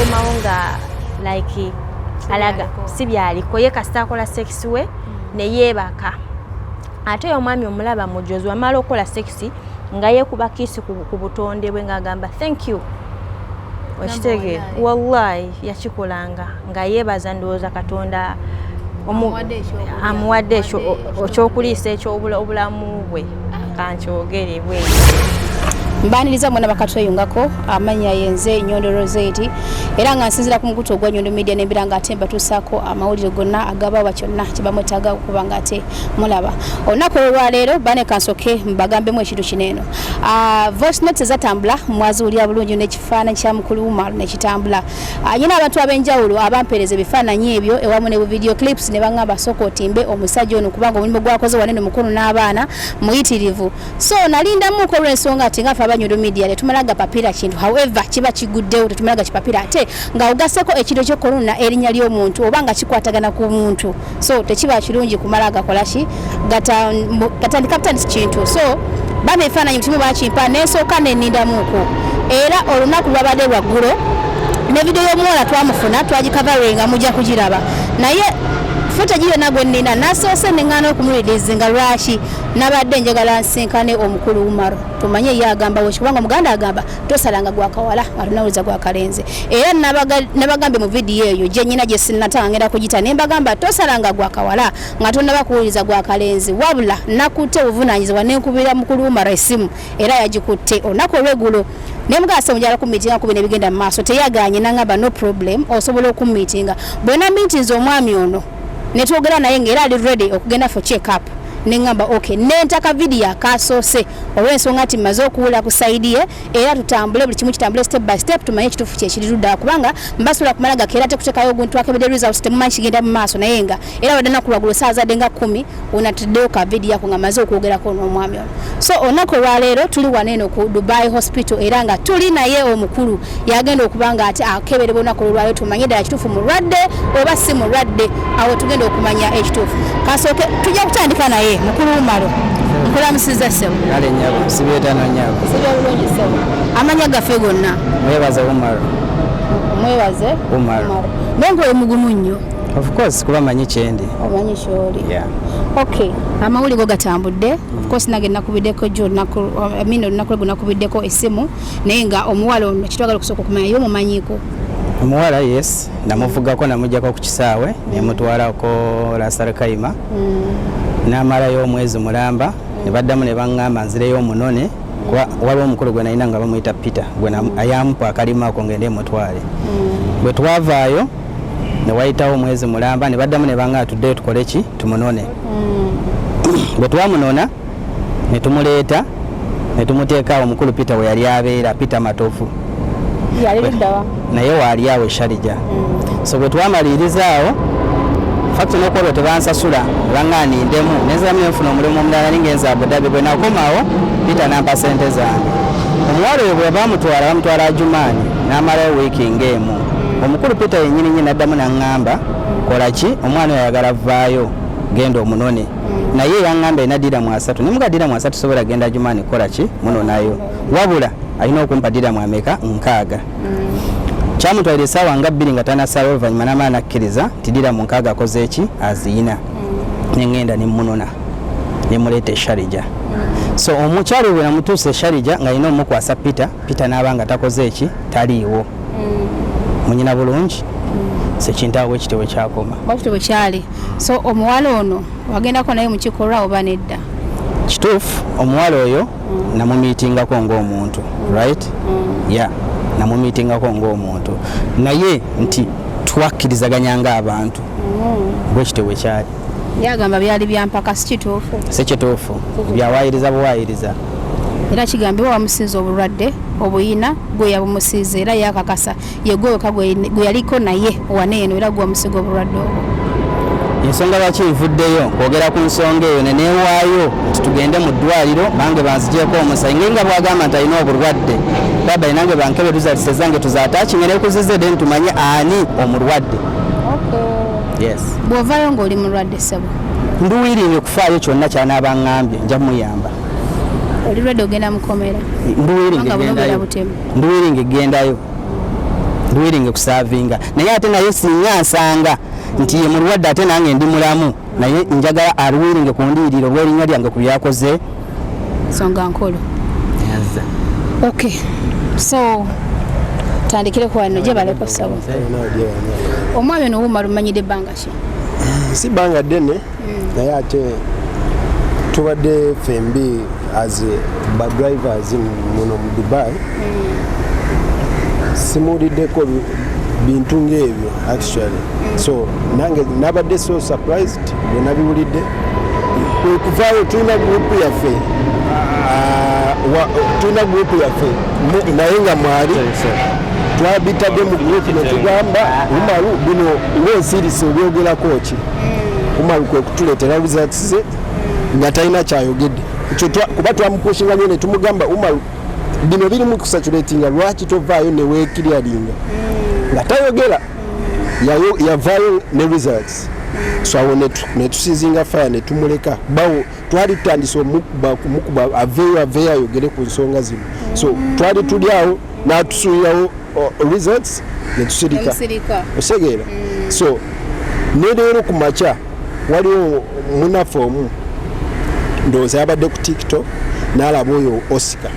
N'akomawo nga like alaga si byaliko. Ye kasita akola sex we ne yeebaka. Ate oyo omwami omulaba mujozi, wamala okukola sex nga yeekuba kiss ku butonde bwe ng'agamba, "Thank you." Okitegeera? Wallahi yakikolanga nga yeebaza, ndowooza Katonda amuwadde ekyokuliisa ekyobulamu bwe, kankyogere bwe. Mbaniriza mwena bakatweyungako. Amanya yenze Nyondo Roseti, era nga nsinzira ku mukutu ogwa Nyondo Media, nembira nga ate mbatuusaako amawulire gonna agabawa kyonna kyebamwetaaga okuba nga ate mulaba olunaku olwaleero. Bane, kansoke mbagambemu ekintu kino eno. Voice notes ezatambula mwaziwulira bulungi n'ekifaananyi kya mukulu Umar nekitambula. Nyina abantu ab'enjawulo abampeereza ebifaananyi ebyo ewamu ne video clips ne baŋŋamba, "Sooka otimbe omusajja ono, kubanga omulimu gwakoze wanene mukulu n'abaana muyitirivu." So nalindamuko olw'ensonga nti nga ffe aba Nyondo Media tetumala gapapira kintu, however kiba kiguddewo, tetumala gakipapira, ate nga ogasseko ekintu ekyokolona erinnya ly'omuntu oba nga kikwatagana ku muntu, so tekiba kirungi kumala gakolaki, gatandika butandisi kintu. So bama ebifaananyi kimu bakimpa, nensooka nenindamuko, era olunaku lwabadde lwaggulo ne video y'omuwala twamufuna, twagikavaringa, mujja kugiraba. Naye footage yonna gwe nnina, nasoose neŋŋaana okumureleasinga. Lwaki? Nabadde njagala nsinkane omukulu Umaro, tumanye ye agamba weki, kubanga omuganda agamba tosalanga gwakawala nga tonawuliza gwakalenzi. Era nabagambye mu video eyo gye nyina gye sinnatanga ngenda kugita, ne mbagamba tosalanga gwakawala nga tonnaba kuwuliriza gwakalenzi. Wabula nakutte obuvunaanyizibwa nenkubira mukulu Umaro essimu, era yagikutte olunaku olweggulo, nemugasa mujala kumiitinga kubi nebigenda mu maaso. Teyaganye, nangamba, "No problem, osobola okumiitinga." Bwe namiitinza omwami ono netwogera naye ngaera ali ready okugenda for check up, neŋŋamba ok, nentaka video akasoose olw'ensonga nti mmaze okuwula ku side ye, era tutambule, buli kimu kitambule step by step, tumanye ekituufu kyekiri ludda, kubanga mbasobola kumala gakeera tekuteekayo oguntu akebedde results, temumanyi kigenda mu maaso. Naye nga era wadde naku lwaggulo saazadde nga 10, onatuddeyo ka video ako nga maze okwogerako n'omwami ono. So olunaku olwaleero tuli wano eno ku Dubai Hospital, era nga tuli naye omukulu yagenda okuba nga ate akeberebwa olunaku olwaleero, tumanye ddala kituufu mulwadde oba si mulwadde. Awo tugenda okumanya ekituufu. Kasooke tujja kutandika naye mukulu Umaro. Nkulamusiza, ssebo. Kale nyabo, sibyetano nyabo. Sibya bulungi, ssebo. Amanya gaffe gonna? Mwebaze Umar. Mwebaze? Umar. Naye nga oli mugumu nnyo. Of course, kuba manyi kyendi. Omanyi kyoli. Yeah. Okay, amawulire go gatambudde. Of course nange nakubiddeko jjo olunaku, I mean, olunaku lwe nakubiddeko essimu, naye nga omuwala ono kitwagala okusooka okumanya ye omumanyiiko. Omuwala, yes, namuvugako, namugjako ku kisaawe nemutwalako Ras Al Khaimah, namalayo omwezi mulamba, ne baddamu ne baŋŋamba nzireyo omunone, kuba waliwo omukulu gwe nalina nga bamuyita Peter, gwe ayampa akalima ako ngende mutwale. Bwe twavaayo ne wayitawo omwezi mulamba, ne baddamu ne baŋŋamba tuddeyo tukole ki, tumunone. Bwe twamunona ne tumuleeta ne tumuteeka awo omukulu Peter we yali abeera, Peter Matovu. Yali luddawa? Naye waali awo e Sharjah. So bwe twamaliriza awo, fact n'okwolwo tebansasula, baŋŋaa nindemu, nenziramu nenfuna omulimu omulala ningenza Abu Dhabi. Bwe nakomawo, Peter nampa sente zange. Omuwala oyo bwe bamutwala, bamutwala Ajumaani, n'amalayo wiiki ng'emu. Omukulu Peter yennyini nyini naddamu naŋŋamba, "Kola ki, omwana oyo ayagala vaayo, genda omunone." Naye yaŋŋamba erina diramu 30. Nemuga diramu 30 sobola genda Ajumaani kukola ki, munonayo, wabula alina okumpa diramu ameka? 60. Kyamutwalira essaawa nga 2 nga tanasaawa. Oluvannyuma n'amala nakkiriza nti diramu 60 akoze eki, aziyina. Neŋŋenda nemmunona nemuleeta e Sharjah. So omukyalo bwe namutuusa e Sharjah nga alina omukwasa Peter, Peter n'aba nga takoze eki, taliiwo. Munyina bulungi sekintu awo ekityo bwe kyakoma. Bwakityo bwe kyali. So omuwala ono wagendako naye mukikolwa oba nedda? Kituufu, omuwala oyo namumiitingako ng'omuntu, right? Yeah, namumiitingako ng'omuntu, naye nti twakkirizaganya ng'abantu, bwekityo bwe kyali. Yagamba byali byampaka, si kituufu? Si kituufu, byawayiriza buwayiriza. Era kigambibwa wamusinza obulwadde obuyina, gwe yabumusiiza, era yakakasa ye gwe weka gwe yaliko naye waneeno, era gwe wamusiga obulwadde obwo. Ensonga lwaki nvuddeyo kwogera ku nsonga eyo neneewaayo nti tugende mu ddwaliro bange banzigyeko omusayi, nge nga bwagamba nti alina obulwadde baba nange bankebe results zange tuzattachinge nekuzize, then tumanye ani omulwadde. Yes. Bw'ovaayo ng'oli mulwadde, ssebo? Ndi willing okufaayo, kyonna kyanaaba ŋŋambye nja muyamba. Oli lwadde ogenda mukomera? Ndi willing. Kubanga buno gendayo. butemu. Ndi willing gendayo. Ndi willing kuservinga, naye ate naye singa nsanga nti ye mulwadde ate nange ndi mulamu, naye njagala ali willing kundiyirira olw'erinnya lyange ku byakoze. Nsonga nkulu. Okay, so tandikire ku wano gye baleko sabo. Omwami ono Umar umanyidde ebbanga ki? Si bbanga ddene, naye ate tubadde fembi as ba drivers muno mu Dubai. Simuwuliddeko bintu ng'ebyo actually, so nange nabadde so surprised bwe nabiwulidde. Kwe kuvaayo tulina group yaffe, tulina group yaffe naye nga mwali twabitadde mu group ne tugamba, "Umaru, bino ng'ensirise obyogerako ki?" Umaru kwe kutuleetera results ze nga talina kyayogedde. Ekyo kuba twamupushinga nnyo ne tumugamba, "Umaru, bino birimu kucirculatinga, lwaki tovaayo ne weeclearinga?" Nga tayogera. Yavaayo ne results, so awo ne tuceasinga fire ne tumuleka bawo. Twali tutandise omukuba kumukuba aveeyo, aveeyo ayogere ku nsonga zino. So twali tuli awo n'atusuulirawo results ne tusirika. Nemusirika. Osegeera? So ne leero ku makya waliwo munaffe omu, ndowooza yabadde ku TikTok, n'alaba oyo Oscar.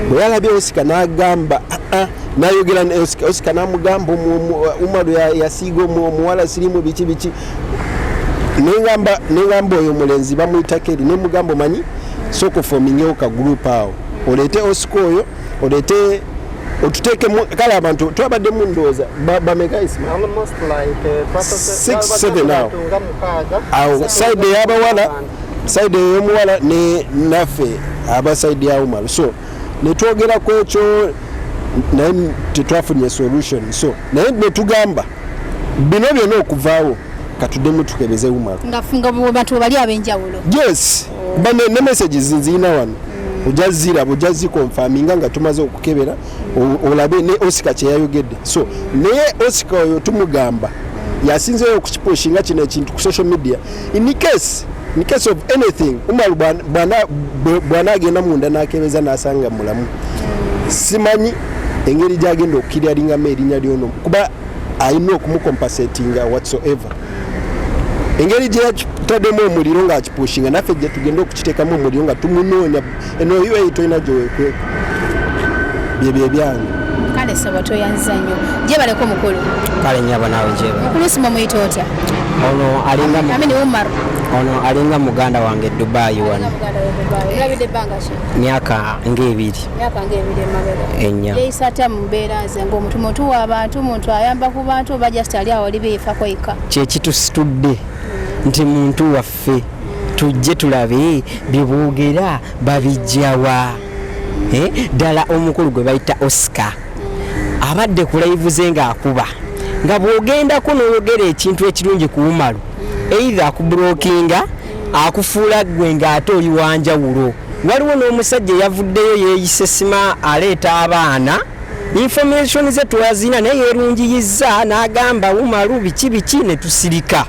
Bwe yalabye Oscar n'agamba, "Ah, ah," n'ayogera ne Oscar. Oscar n'amugamba Umaru yasiiga omuwala sirimu biki biki. Nengamba oyo omulenzi bamuyita Keri, nemugamba, "Omanyi, sooka oformingewo ka group awo, oleete Oscar oyo, oleete otuteekemu." Kale abantu twabaddemu ndowooza bameka, Isma? Almost like Six, seven awo. nga mukaaga. Awo side ey'abawala, side ey'omuwala ne naffe aba side ya Umaru. So netwogera ku ekyo naye tetwafunye solution. So naye netugamba bino byonna okuvaawo, katuddemu tukebeze Umaru. Nga bantu bali ab'enjawulo. Yes, bane ne messages nziyina wano, ojja ziraba, ojja ziconfirminga nga tumaze okukebera, olabe ne Oscar kyeyayogedde. So naye Oscar oyo tumugamba yasinzeyo okukipushinga kino ekintu ku social media. In case of anything, Umaru bw'anaagenda munda n'akebeza n'asanga mulamu, simanyi engeri gyagenda okuclearingamu erinnya lyono, kuba alina okumucompensatinga whatsoever. Engeri gye yakitaddemu omuliro ng'akipushinga, naffe gye tugenda okukiteekamu omuliro nga tumunoonya. Eno UAE tolina gyewekweka, byebyo ebyange. Kale saba, toyanziza nnyo, gyebaleko mukulu. Kale nyabo, naawe gyeba. Mukulu sima muyita otya? Ono alinga Amini Umar. Ono alinga muganda wange Dubai wano. Olabidde ebbanga ki? Myaka ng'ebiri. Myaka ng'ebiri emabega. Ennya. Yeeyisa atya mu mbeera ze ng'omuntu, muntu w'abantu, muntu ayamba ku bantu, oba just ali awo oli beeyifako yekka? Kyekitusitudde nti muntu waffe, tujje tulabe byeboogera babijjawa. Eh, ddala omukulu gwe bayita Oscar abadde ku live ze ng'akuba nga bw'ogendako n'oyogera ekintu ekirungi ku Umaru, either akublockinga, akufuula ggwe ng'ate oli wanjawulo. Waliwo n'omusajja eyavuddeyo yeeyise sima aleeta abaana, information ze twazina, naye yeerungiyizza n'agamba Umaru biki biki, ne tusirika.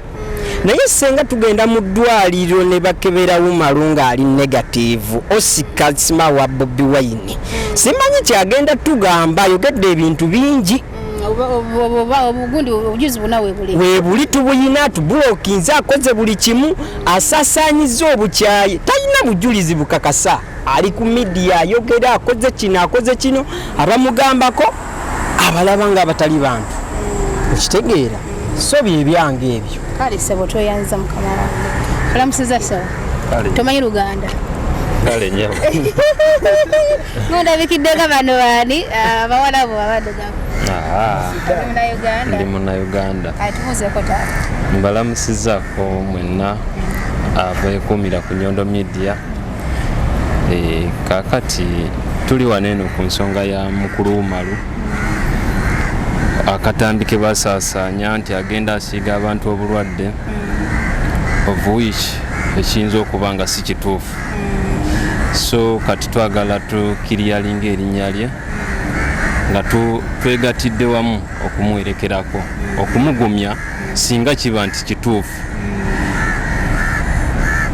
Naye senga tugenda mu ddwaliro ne bakebera Umaru ng'ali negative, Oscar sima wa Bobi Wine simanyi kyagenda tugamba. Ayogedde ebintu bingi. Oba obugundi obujuzi buna weebuli. Weebuli, tubuyina, tublockinze, akoze buli kimu, asaasaanyiza obukyayi, talina bujulizi bukakasa. Ali ku media ayogera, akoze kino, akoze kino, abamugambako abalaba nga abatali bantu, okitegeera? So byebyange ebyo. Kale sebo, toyanziza mukama wange, olamusiza sebo. Kale. Tomanyi Luganda? Kale nyabo. Mundabikiddeko bano baani, abawalabu, abaddugavu? Aha. Oli Munnayuganda? Ndi Munnayuganda. Kale tubuuzeeko taata. Mbalamusizaako mwenna abeekuumira ku Nyondo Media. Kaakati tuli wano eno ku nsonga ya mukulu Umaru, akatambi ke basaasaanya nti agenda asiiga abantu obulwadde, of which ekiyinza okuba nga si kituufu. So kati twagala tuclearinga erinnya lye nga twegatidde wamu okumuwerekerako, okumugumya singa kiba nti kituufu,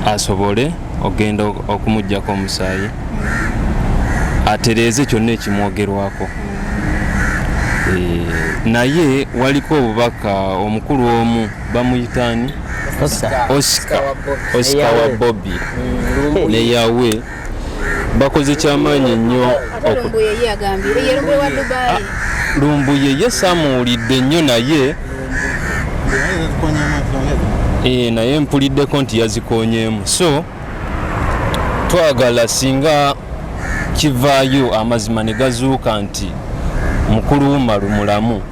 asobole ogenda okumugjako omusaayi, atereeze kyonna ekimwogerwako. Naye waliko obubaka omukulu omu bamuyitaani Oscar, Oscar wa Bobby ne Yawe bakoze kyamaanyi nnyo. Lumbuye ye samuwulidde nnyo, naye naye mpuliddeko nti yazikonyemu. So twagala singa kivaayo amazima ne gazuuka nti mukulu Umaru mulamu,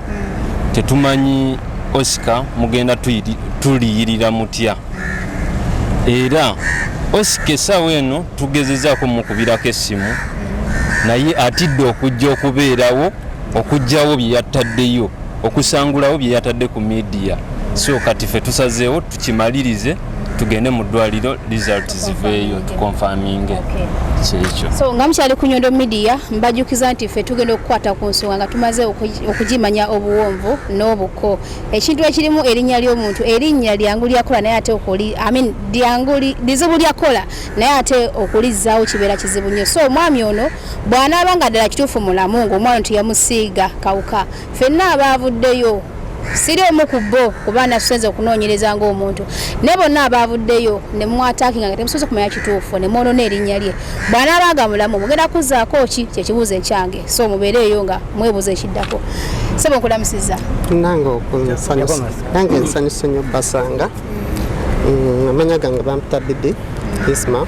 tetumanyi Oscar mugenda tuliyirira mutya. Era Oscar essaawa eno tugezezaako mukubirako essimu, naye atidde okujja okubeerawo, okugjawo bye yattaddeyo, okusangulawo bye yatadde ku media. So kati ffe tusazeewo tukimalirize, tugende mu ddwaliro, result ziveeyo, tuconfirminge kyekyo. So nga mukyali ku Nyondo Media, mbajjukiza nti ffe tugenda okukwata ku nsonga nga tumaze okugimanya obuwonvu n'obuko. Ekintu ekirimu erinnya ly'omuntu, erinnya lyangu lyakola, naye ate okuli, I mean, lyangu lizibu lyakola, naye ate okulizzaawo kibeera kizibu nnyo. So omwami ono bw'anaaba nga ddala kituufu mulamu, ng'omwana teyamusiiga kawuka, ffenna abaavuddeyo, siri omu ku bo kuba nasusenze okunoonyereza ng'omuntu, naye bonna abaavuddeyo ne mwattackinga nga temusoose kumanya kituufu ne mwonoona erinnya lye, bw'anaaba nga mulamu mugenda kuzzaako ki? Kyekibuuzo ekyange. So mubeereeyo nga mwebuuza ekiddako. Sebo, nkulamusiza. Nange okunsanyusa, nange nsanyuse nnyo basanga. Amanya gange bampita Bidi Isma,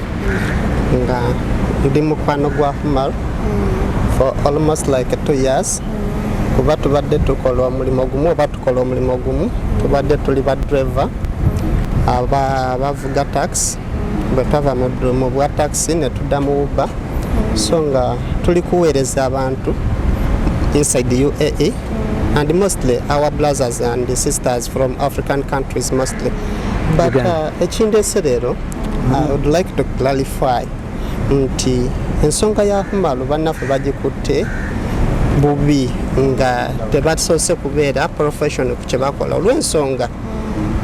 nga ndi mukwano gwa Humar for almost like 2 years, kuba tubadde tukola omulimu gumu, oba tukola omulimu gumu. Tubadde tuli ba driver abavuga taxi. Bwe twava mu bwa taxi ne tudda mu Uber, so nga tuli kuweereza abantu inside the UAE and mostly our brothers and sisters from African countries mostly. But ekindeese leero, I would like to clarify nti ensonga ya Humalu bannaffe bagikutte bubi, nga tebasoose kubeera professional ku kye bakola, olw'ensonga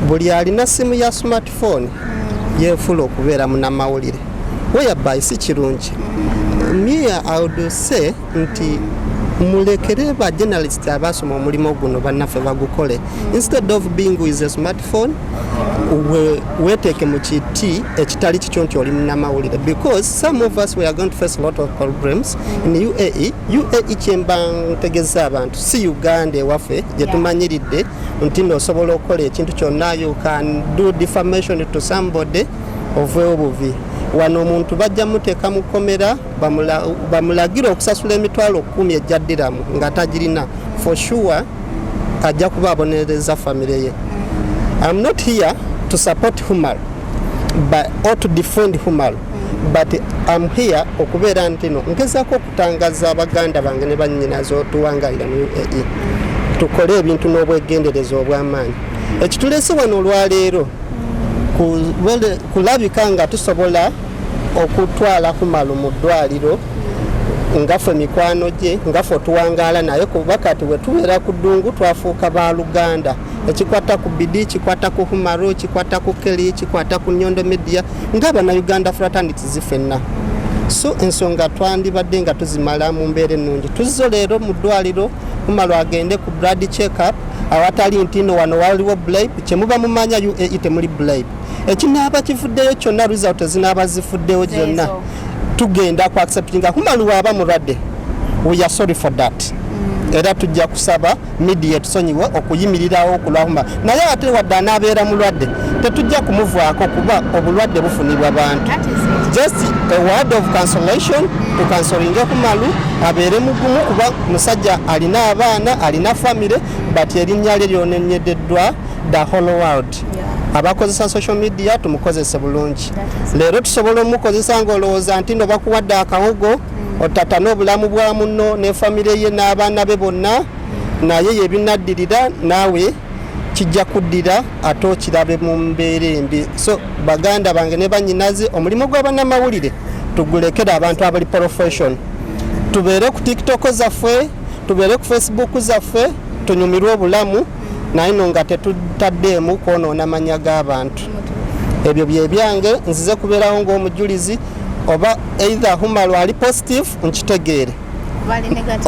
buli alina simu ya smartphone yeefuula okubeera munnamawulire, whereby si kirungi. Me, I would say nti mulekere ba journalist abasoma omulimu guno bannaffe bagukole, instead of being with a smartphone weteeke mu kiti ekitali kikyo nti oli munnamawulire, because some of us, we are going to face a lot of problems in UAE. UAE, kyemba ntegeza abantu, si Uganda ewaffe gye tumanyiridde nti noosobola okukola ekintu kyonna. You can do defamation to somebody oveewo buvi. Wano omuntu bajja muteeka mu kkomera, bamulagire okusasula 100,000 ejja ddiramu nga tagirina. For sure ajja kuba abonereza famire ye. I'm not here to support Humar but, or to defend Humar, but I'm here okubeera nti no ngezaako okutangaza abaganda bange ne bannyinaze otuwangalira mu UAE, tukole ebintu n'obwegendereza obw'amaanyi. Ekituleese wano olwaleero kulabika nga tusobola okutwala Humalu mu ddwaliro nga ffe mikwano gye, nga ffe otuwangaala naye, kuba kati bwe tubeera ku ddungu twafuuka ba luganda. Ekikwata ku Bidi kikwata ku Humaru, kikwata ku Keli, kikwata ku Nyondo Media, ng'Abannayuganda fraternities ffenna. So ensonga twandibadde nga tuzimala mu mbeera ennungi. Tuzzo leero mu ddwaliro, Humaru agende ku blood check up, awatali nti no wano waliwo bribe. Kyemuba mumanya, UAE temuli bribe. Ekinaaba kivuddeyo kyonna, result ezinaaba zifuddeyo zonna, tugenda ku acceptinga. Humaru waaba mulwadde, we are sorry for that, era tujja kusaba media etusonyiwe okuyimirirawo okulwahuma. Naye ate wadde anaabeera mulwadde, tetujja kumuvaako, kuba obulwadde bufunibwa bantu. Just a word of consolation, tuconsolinge Humalu abeere mugumu, kuba musajja alina abaana, alina famire, but erinnya lye lyonenyededdwa the whole world. Abakozesa social media, tumukozese bulungi. Leero tusobola omukozesa ng'olowooza nti no bakuwadde akawogo, otata n'obulamu bwa munno ne famire ye n'abaana be bonna, naye yebinaddirira naawe kijja kuddira ate okirabe mu mbeera embi. So baganda bange ne banyinaze, omulimu gw'abannamawulire tugulekere abantu abali profession. Tubeere ku TikTok zaffe, tubeere ku Facebook zaffe, tunyumirwe obulamu, naye no nga tetutaddeemu kwonoona manya g'abantu. Ebyo bye byange. Nzize kubeerawo ng'omujulizi, oba either Humalu ali positive nkitegeere.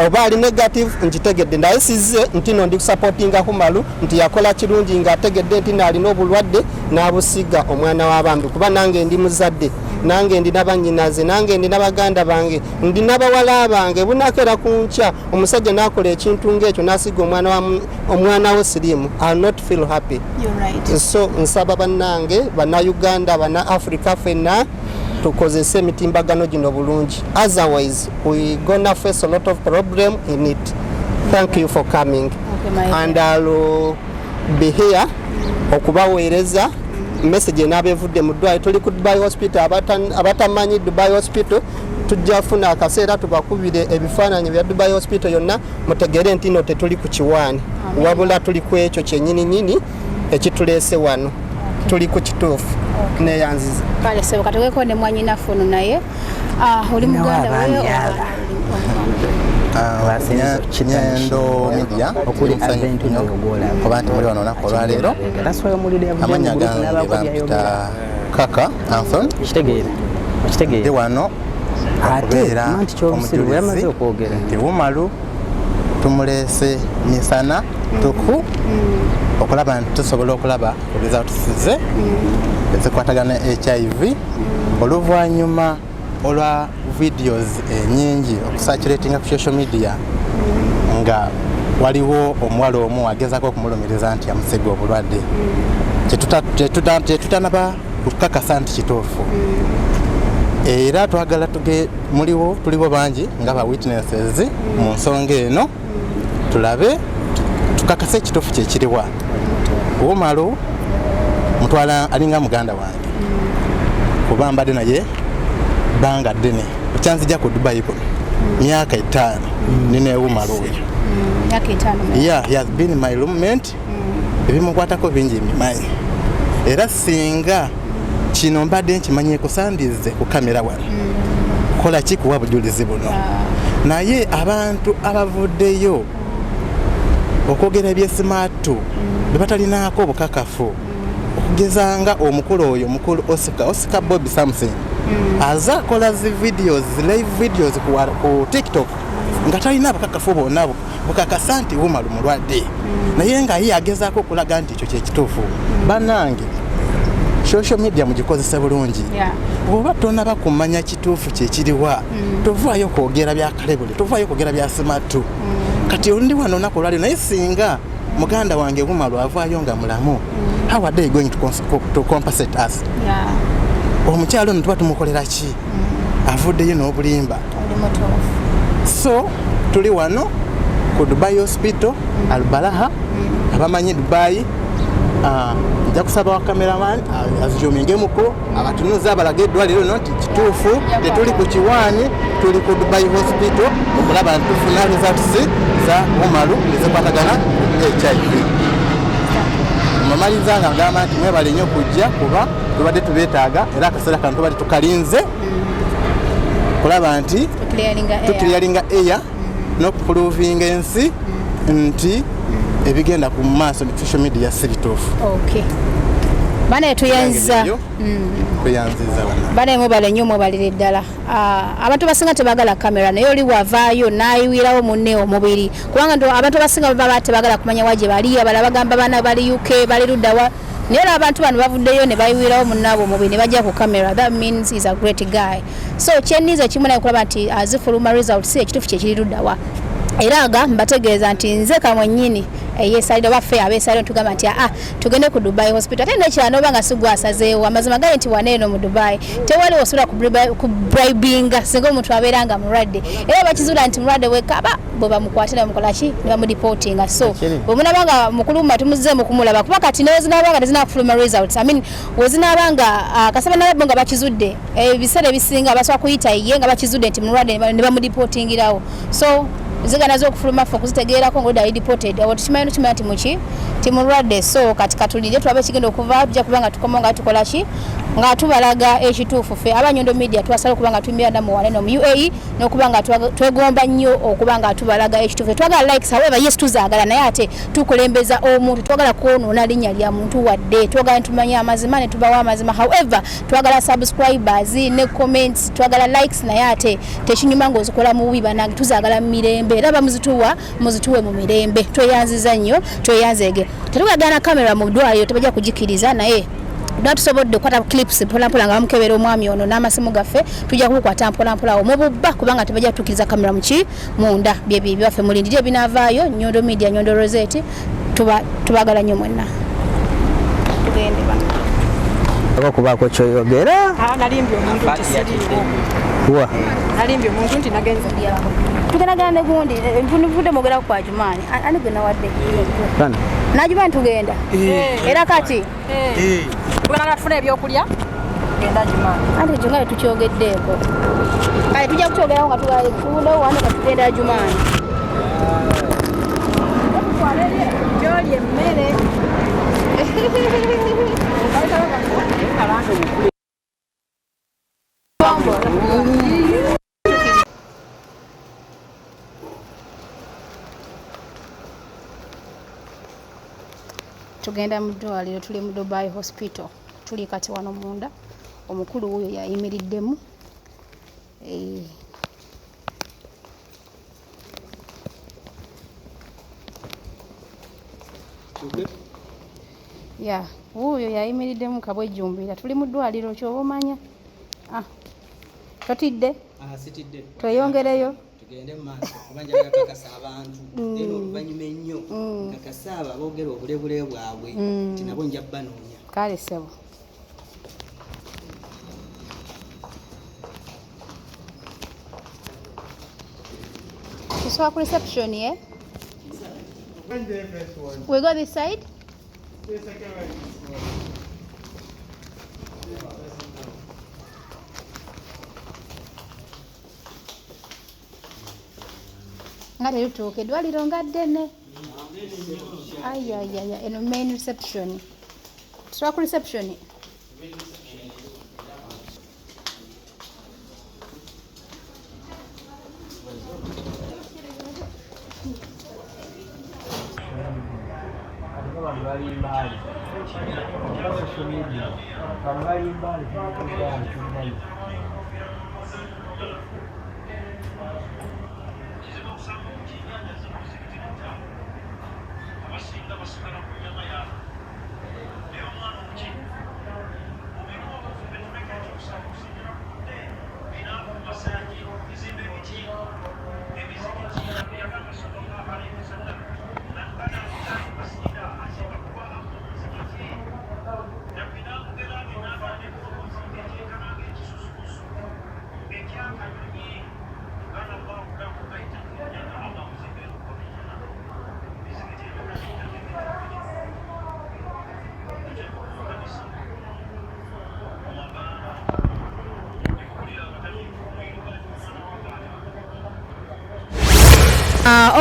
Oba ali negative nkitegedde, naye sizze nti no ndi kusupportinga Humalu nti yakola kirungi ng'ategedde nti naalina obulwadde n'abusiga omwana w'abambi, kuba nange ndi muzadde, nange ndina bannyinaze, nange ndina baganda bange, ndina bawala bange. Bunakera ku nkya omusajja n'akola ekintu ng'ekyo n'asiga omwana wo siriimu, I'll not feel happy. You're right. So nsaba bannange Bannayuganda, Banna Africa fenna tukozese emitimbagano gino bulungi, otherwise we gonna face a lot of problem in it. Thank you for coming. Okay, my And I'll be here okubaweereza message enaaba evudde mu ddwaliro. Tuli ku Dubai Hospital. Abatamanyi Dubai Hospital, tujja funa akaseera tubakubire ebifaananyi bya Dubai Hospital yonna, mutegere nti no tetuli ku kiwaani, wabula tuli ku ekyo kyennyini nyini ekituleese wano, tuli ku kituufu. Neyanziza. Kale sebo, katugeko ne mwanyinaffe ono naye. Ah, oli muganda we Abaami oba- aba. Nyendo Media, Okuli musanyufu Advent nnyo Oyo. okuba nti muli wano olunaku olwaleero. Amannya gange bampita Kaka Anthony. Kitegeera. Ndi Okitegeera. wano Ate okubeera anti kyobusiru bwe yamaze okwogera. nti Wumalu tumuleese misana tuku okulaba nti tusobola okulaba ku results ze ezikwatagana HIV, oluvannyuma olwa videos enyingi okucirculatinga ku social media nga waliwo omuwala omu agezaako okumulumiriza nti yamusiga obulwadde, kyetutanaba kukakasa nti kituufu. Era twagala tuge muliwo, tuliwo bangi nga ba witnesses mu nsonga eno, tulabe tukakase ekituufu kyekiriwa. Wumalu mutwala alinga muganda wange, kuba mbadde naye bbanga ddene. Okyanzija ku Dubai kuno myaka 5 ninewumalu oyo. Myaka 5. Yeah, he has been my roommate. Ebimukwatako bingi mbimanyi, era singa kino mbadde nkimanyieko sandize ku kamera wano kola ki kuwa bujulizi buno. Naye abantu abavuddeyo okwogera ebyesimaatu bye batalinaako obukakafu, okugeza nga omukulu oyo, omukulu Oscar, Oscar Bobby something, aze akola zi videos, live videos ku TikTok nga talina bukakafu bwonna bukakasa nti Wumalu mulwadde, naye nga ye agezaako okulaga nti ekyo kyekituufu. Bannange, social media mugikozese bulungi. Bw'oba tonaba kumanya kituufu kyekiriwa, tovaayo kwogera byakalebule, tovaayo kwogera bya simatu. Kati ndi wano olunaku olwaliro, naye singa muganda wange Wumalu avaayo nga mulamu, how are they going to compensate us? Omukyalo ono tuba tumukolera ki avuddeyo n'obulimba? Oli mutuufu. So tuli wano ku Dubai Hospital Albalaha. Abamanyi Dubai, nja kusaba wa cameraman azoomingemuko abatunuze abalage eddwaliro lino nti kituufu tetuli ku kiwaani, tuli ku Dubai Hospital okulaba nti tufuna results za Umaru ezikwatagana HIV. Mamaliza nga ngamba nti mwebale nnyo kujja, kuba tubadde tubeetaaga, era akaseera kano tubadde tukalinze kulaba nti Clearinga air. Tuclearinga air n'okuprovinga ensi nti ebigenda ku maaso ne social media si bituufu. Okay. Bane tuyanza. Tuyanziza bana. Bane mwebale nnyo, mwebalire ddala. Ah, abantu basinga tebagala kamera, naye oli wavaayo n'ayiwirawo munne omubiri, kubanga ndo abantu abasinga baba tebagala kumanya wa gye bali. Abalala bagamba bana bali UK, bali luddawa, naye era abantu bano bavuddeyo ne bayiwirawo munnaabwe omubiri ne bajja ku kamera. That means is a great guy. So kyenniza kimu naye kulaba nti azifuluma results, ekituufu kyekiri luddawa. Era nga mbategeeza nti nze kamwennyini eyesalira oba ffe abeesalira tugamba nti aa tugende ku Dubai Hospital. Ate nekirala, noba nga sigwasazeewo, amazima gali nti waneeno mu Dubai tewali osobola kubribinga singa omuntu abeera nga mulwadde, era bakizuula nti mulwadde bwekaba bwe bamukwate ne bamukola ki, ne bamudeportinga. So bwe munaba nga mukuluma tumuzeemu kumulaba, kuba kati newezinaba nga tezinakufuluma results, I mean, wezinaba nga kasaba nabo nga bakizudde, ebiseera ebisinga basobola kuyita ye nga bakizudde nti mulwadde ne bamudeportingirawo. So Zigana z'okufuluma ffe okuzitegeerako ng'olidde ali deported. Awo tukimanyi nokimanya nti muki ti mulwadde. So kati katulinde tulabe ekigenda okuva, tujja kuba nga tukomawo nga tukola ki, nga tubalaga ekituufu. Ffe aba Nyondo Media twasala okuba nga tuyimirira nammwe wano eno mu UAE n'okuba nga twegomba nnyo okuba nga tubalaga ekituufu. Twagala likes, however yes tuzaagala, naye ate tukulembeza omuntu, twagala kwonoona linnya lya muntu wadde twagala tumanye amazima ne tubawa amazima. However twagala subscribers ne comments, twagala likes, naye ate tekinyuma ng'ozikola mu bubi. Banange tuzaagala mu mirembe, era bamuzituwa muzituwe mu mirembe. Tweyanziza nnyo, tweyanzeege. Tetugagana kamera mu ddwaliro, tebajja kugikiriza, naye tuba tusobodde okukwata clips mpolampola nga bamukebera omwami ono n'amasimu gaffe, tujja kubukwata mpolampola awo mu bubba, kubanga tebajja kutuukiriza kamera muki munda. Byebyo byaffe, mulindire ebinaavaayo. Nyondo Media, Nyondo Rosette, tubagala nnyo mwenna. Tugende bana. Okubaako kyoyogera. Nalimbye omuntu nti siriiwo. Wa? Nalimbye omuntu nti nagenze. Tugendagana ne gundi nvudde mwogera ku Ajumaani, ani gwe nawadde? Bana. Najumaani tugenda era kati Tugenda tufuna ebyokulya, genda Ajumaani. Anti ekyo nga tetukyogeddeeko, kale tujja kukyogerako nga tuvuddewo wano nga tugenda Ajumaani. Gyoli emmere. Tugenda mu ddwaliro, tuli mu Dubai Hospital, tuli kati wano munda. Omukulu wuuyo yayimiriddemu. Ya wuuyo yayimiriddemu kabwejjumbira. Tuli mu ddwaliro, kyoba omanya. Ah, totidde? Sitidde. Tweyongereyo. Tugende mu maaso kuba njagala kakasa abantu, then oluvannyuma ennyo kakasa abo aboogera obulebule bwabwe nti nabo nja banoonya. Kale ssebo. Tusooka ku reception, eh? We go this side? Nga tetutuuka eddwaliro nga ddene. Ayayaya, eno main reception. Tusooka ku reception. Bano balimbaali social media, bano balimbaali tuligaali.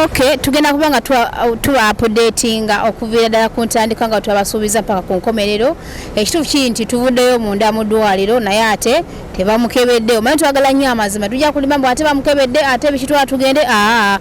Okay, tugenda kuba nga tuba updatinga okuviira ddala ku ntandikwa nga twabasuubiza mpaka ku nkomerero. Ekituufu kiri nti tuvuddeyo munda mu ddwaliro, naye ate tebamukebedde. Omanyi twagala nnyo amazima, tujja kulima mbu ate bamukebedde, ate bikitwala tugende. Aa,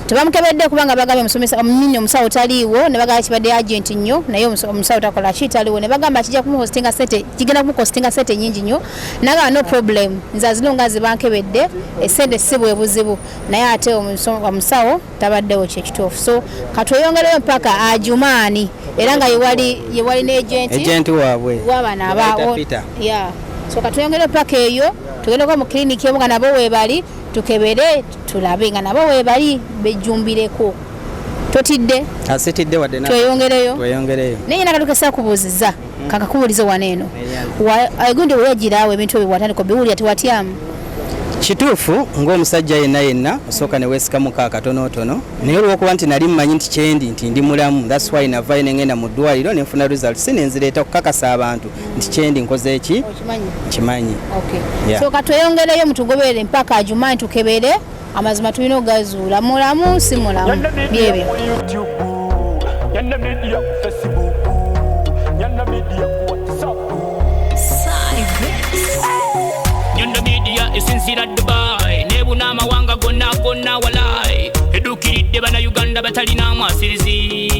tebamukebedde kubanga bagambye omusomesa omunyinyi omusawo taliiwo, ne bagamba kibadde urgent nnyo, naye omusawo takola ki, taliiwo. Ne bagamba kijja kumuhostinga sente, kigenda kumukostinga sente nyingi nnyo. Nagamba no problem, nze azino nga zibankebedde esente si bwe buzibu, naye ate omusawo tabaddewo, kyekituufu. So katweyongereyo mpaka Ajumaani, era nga yewali ne agent. Agent waabwe. Wabano aba Bayita Peter. Yeah. So katweyongereyo mpaka eyo, tugendeko mu kiliniki emu nga nabo weebali, tukebere tulabe nga nabo weebali bejjumbireko. Totidde? Asitidde wadde Tweyongereyo. Tweyongereyo. Naye yena katukesa kubuuziza kakakubuulize wano eno. Egundi weyagiraawo ebintu ebyo bwatandika obiwulira, tewatyamu? Kituufu, ng'omusajja yenna yenna osooka ne weesikamuko akatonotono, naye olw'okuba nti nali mmanyi nti kyendi nti ndi mulamu, that's why navayo ne ngenda mu ddwaliro ne nfuna results ne nzireeta okukakasa abantu nti kyendi nkoze eki. Okimanyi? Nkimanyi. Okay. Yeah. So katweyongereyo, mutugoberere mpaka Ajumaani tukebere. Amazima tulina ogazuula, mulamu si mulamu, byebyo. Nyondo Media esinzira Dubai nebuna amawanga gonna gonna walai edukiridde bana Uganda batalina mwasirizi.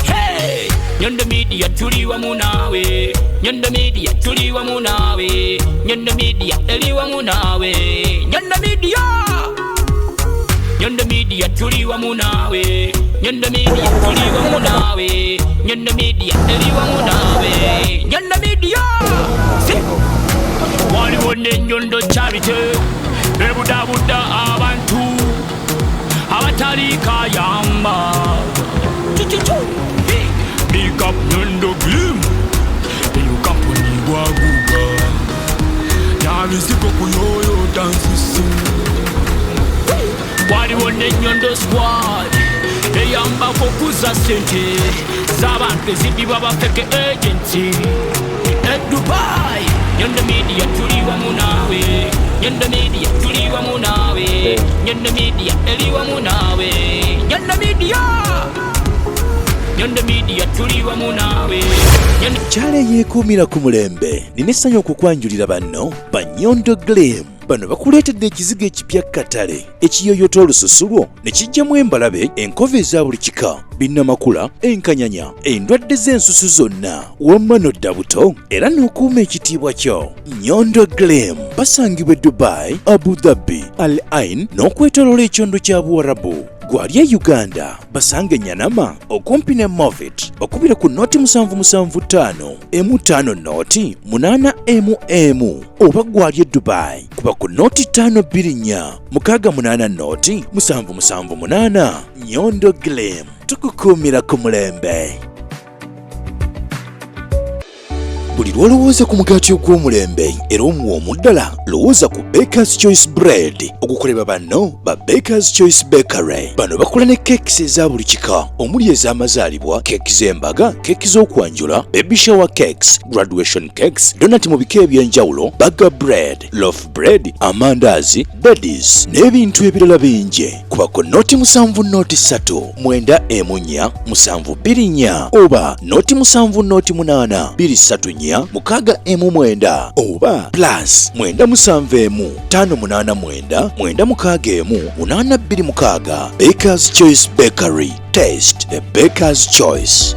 Hey! Nyondo Media tuli wamu naawe, Nyondo Media tuli wamu naawe, Nyondo Media eri wamu naawe, Nyondo Media, Nyondo Media tuli wamu naawe, Nyondo Media tuli wamu naawe, Nyondo Media eri wamu naawe, Nyondo Media. Waliwo n'Ennyondo Charity ebudaabuda abantu abatali kayamba. Big up Nyondo Glim, eyo kampuni gwaguga nabiziko kuyoyo dansisi. Waliwo n'Ennyondo Squad eyambako kuza ssente z'abantu ezibibwa bafeke agency e Dubai. Nyondo Media tuli wamu naawe, Nyondo Media tuli wamu naawe, Nyondo Media eri wamu naawe, Nyondo Media, Nyondo Media tuli wamu naawe. Kyale yeekuumira ku mulembe nina essanyu okukwanjulira banno ba Nyondo Glim. Bano bakuleetedde ekizigo ekipya katale ekiyoyota olususu lwo ne kijjamu embalabe, enkovu eza buli kika, binnamakula, enkanyanya, endwadde z'ensusu zonna, wamma nodda buto era n'okuuma ekitiibwa kyo. Nyondo Glim basangibwa e Dubai, Abu Dhabi, Al Ain n'okwetooloola ekyondo kya Buwarabu. Gwali e Uganda basange Nyanama okumpi ne Movit, bakubira ku noti 775 emu 5 noti 8 emu emu, oba gwali e Dubai kuba ku noti 524 68 noti 778. Nyondo Glim tukukuumira ku mulembe. Buli lw'olowooza ku mugaati ogw'omulembe era omuwoomu ddala, lowooza ku Bakers Choice Bread ogukolebwa banno ba Bakers Choice Bakery. Bano bakola ne cakes eza buli kika omuli ez'amazaalibwa, keeki z'embaga, keeki z'okwanjula, baby shower cakes, graduation cakes, donut mu bika eby'enjawulo, burger bread, loaf bread, amandaazi, daddies n'ebintu ebirala bingi. Kuba ku noti 7 noti 3 9 4 7 2 4 oba noti 7 noti 8 2 3 4 6 1 9 oba plus 9 7 1 5 8 9 9 6 1 8 2 6. Baker's Choice Bakery, taste the Baker's Choice.